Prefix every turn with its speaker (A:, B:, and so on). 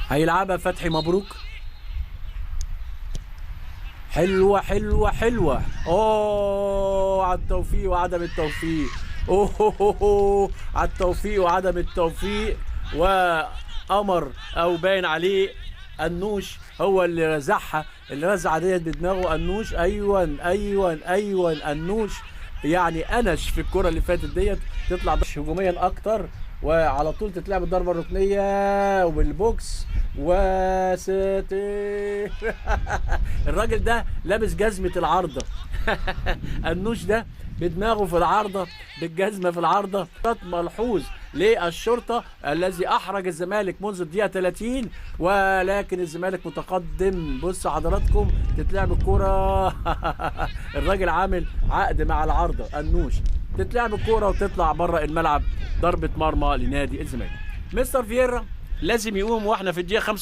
A: هيلعبها فتحي مبروك. حلوة حلوة حلوة. اوه على التوفيق وعدم التوفيق. اوه على التوفيق وعدم التوفيق. وقمر او باين عليه النوش هو اللي رزعها، اللي رزع ديت بدماغه النوش. ايوه ايوه ايوه النوش، يعني انش في الكره اللي فاتت ديت. تطلع هجوميا اكتر، وعلى طول تتلعب الضربة الركنيه وبالبوكس وستير. الراجل ده لابس جزمه العارضة. النوش ده بدماغه في العارضة، بالجزمه في العارضة. ملحوظ للشرطة الذي احرج الزمالك منذ الدقيقة 30، ولكن الزمالك متقدم. بص حضراتكم تتلعب الكورة. الراجل عامل عقد مع العارضة النوش. تتلعب الكورة وتطلع بره الملعب، ضربه مرمى لنادي الزمالك. مستر فييرا لازم يقوم واحنا في الدقيقة 5.